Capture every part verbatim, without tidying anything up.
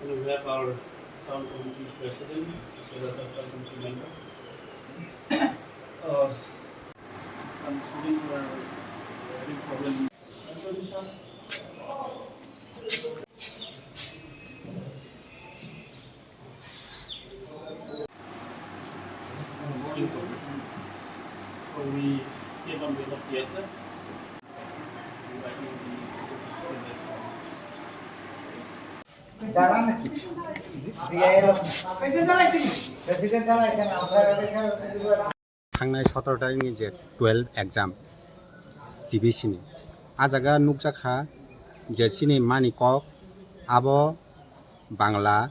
We have our town committee president, as well as our town committee member. Uh, some students are having problem. So we came up with a P S F. Thangnai sotoro tarikni je twelve exam T B C ni, a jaga nukjakha je chini mani kok abo Bangla,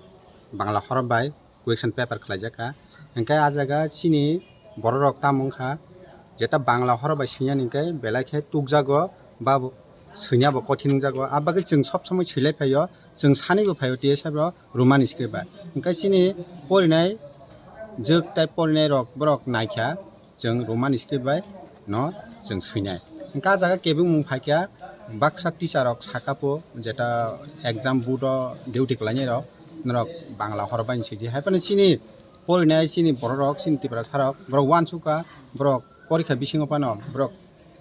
Bangla horop bai question paper khlaijak kha. Hinkhe a jaga chini borok rok tamo wngkha, jeta Bangla horop bai swinani hinkhe belai khe tukjago ba swinabo kothin wngjago. A bagwi chwng sob somoi swilai phaio, chwng sanibo phaio T S F rok Roman script bai. Hinkhe chini porinai jwk tai porinai rok borok naikha, chwng Roman script bai no chwng swinai. Hinkhe a jaga kebengmung phaikha, baksa teacher rok saka po jeta exam board o duty khlainai rok, norok Bangla horop bai swidi. Haiphano chini porinai chini borok rok, chini Tiprasa rok, borok uansukha, borok porikha bisingo phano borok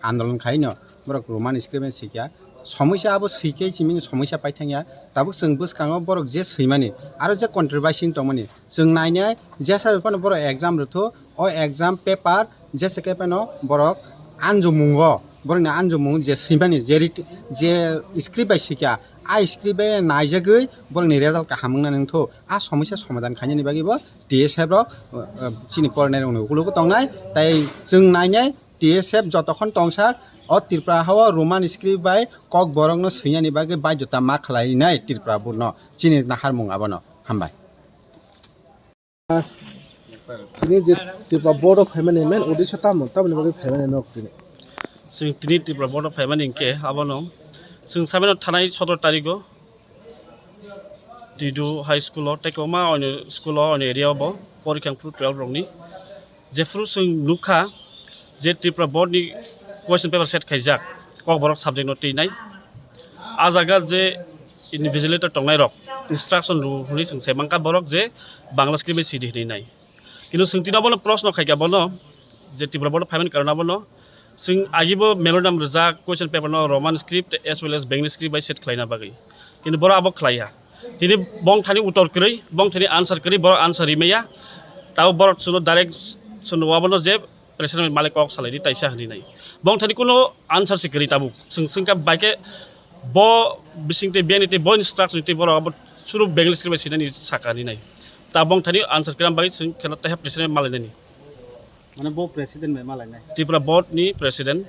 andolon khaino borok Roman script bai swikha. Somoisa abo swikhe chini somoisa paithangya. Tabuk chwng bwskango borok je swimani, aro je controversy tongmani, chwng nainai jesa phano borok exam rwthu, o exam paper jesa khe phano borok anjumungo, borokni anjumung je swimani, je rit-, je script bai swikha, a script bai naijagwi borokni result kaham wngna nangthu. A somoisa somadhan khainani bagwi bo T S F rok, uh, uh, chini porinai rokni ukulugo tongnai, tai chwng nainai T S F jotokhon tongsak o Tripura hao Roman script bai kok borokno swinani bagwi baidhota ma khlainai Tripura board no chini naharmung abono. Hambai. Tini je Tripura board o phaimani main uddesho tamo, tamoni bagwi phaimani nok tini. Chwng tini Tripura board o phaimani hinkhe abono chwng samino thanai sotoro tarigo Tidu High School o, tei kwbangma onyo school o, onyo area o bo porikha phuru twelve rokni. Jephuru chwng nukha je Tripura board ni question paper set khaijak, Kokborok subject no twinai. A jaga je invigilator tongnai rok instruction rw hwnwi chwng sai mankha borok je Bangla script bai sidi hwnwi nai. Kintu chwng tini abono proshno khaikha bono je Tripura board o phaimani karon abono chwng agibo memorandum rijak, question paper no Roman script as well as Bengali script bai set khlaina bagwi. Kintu borok abo khlaiya. Tini bongthani uttor kwrwi, bongthani answer kwrwi, borok answer rimaya. Tabo borok chwngno direct chwngno abono je president malai kok salai di taisa hwnwi nai. Bongthani kuno answer se kwrwi tabuk. Chwng chwngkha bai khe bo bising tei biyani tei bo instruction tei borok abo suru Bengali script bai sinani saka hwnwi nai. Ta bongthani answer kwrwi bagwi chwng kheno taiha president malai nani. Mane bo president bai malai nai. Tripura board ni president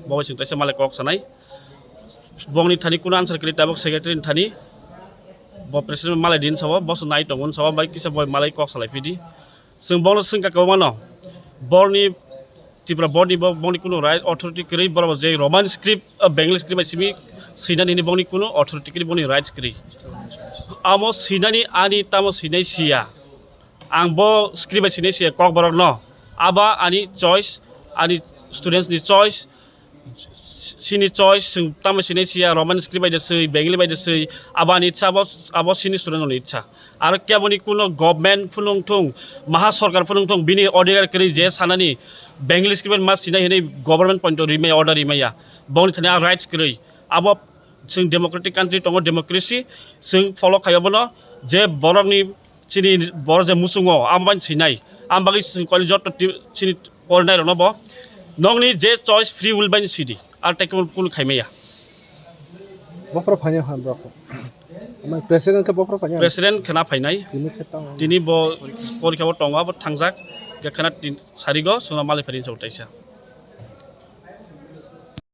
bo bai chwng taisa malai kok sanai. Bongni thani kuno answer kwrwi tabuk secretary ni thani bo president malai din sabo, bo se nai tongo sabo bai kisa boi malai kok salai phidi. Chwng bono swngkha kwbangmano, borni Tripura board ni bo bongni kuno right authority kwrwi, borok je Roman script, uh, Bengali script bai simi swinani hwnwi bongni kuno authority kwrwi, bongni rights kwrwi. Amo swinani ani tamo swinai siya. Ang bo script bai swinai siya Kokborok no. Aba ani choice, ani students ni choice, chini choice, chwng tamo sinai siya, Roman script bai de swi, Bengali bai de swi, abo ani ichha, abo, abo chini student ni ichha. Aro keboni kuno government phunung thung, maha sorkar phunung thung, bini odhikar kwrwi je sanani Bengali script bai ma sinai hinwi government point rimaya, order rimaya, bongni thani a rights kwrwi. Abo chwng democratic country tongo, democracy, chwng follow khai obono je borokni Chini bor je muchungo, ang bai sinai, ang bagwi chini kori joto ti-, chini porinai rokno bo nokni je choice free will bai sidi, ar tei kunu khaimaya. Bophoro phainai ha borok. Ama president khe bophoro phainai. President khena phainai. Tini khe tang. Tini bo porikha bo tongo, abo thangjak, je khena tin sarigo, suna malai phaini chok taisa.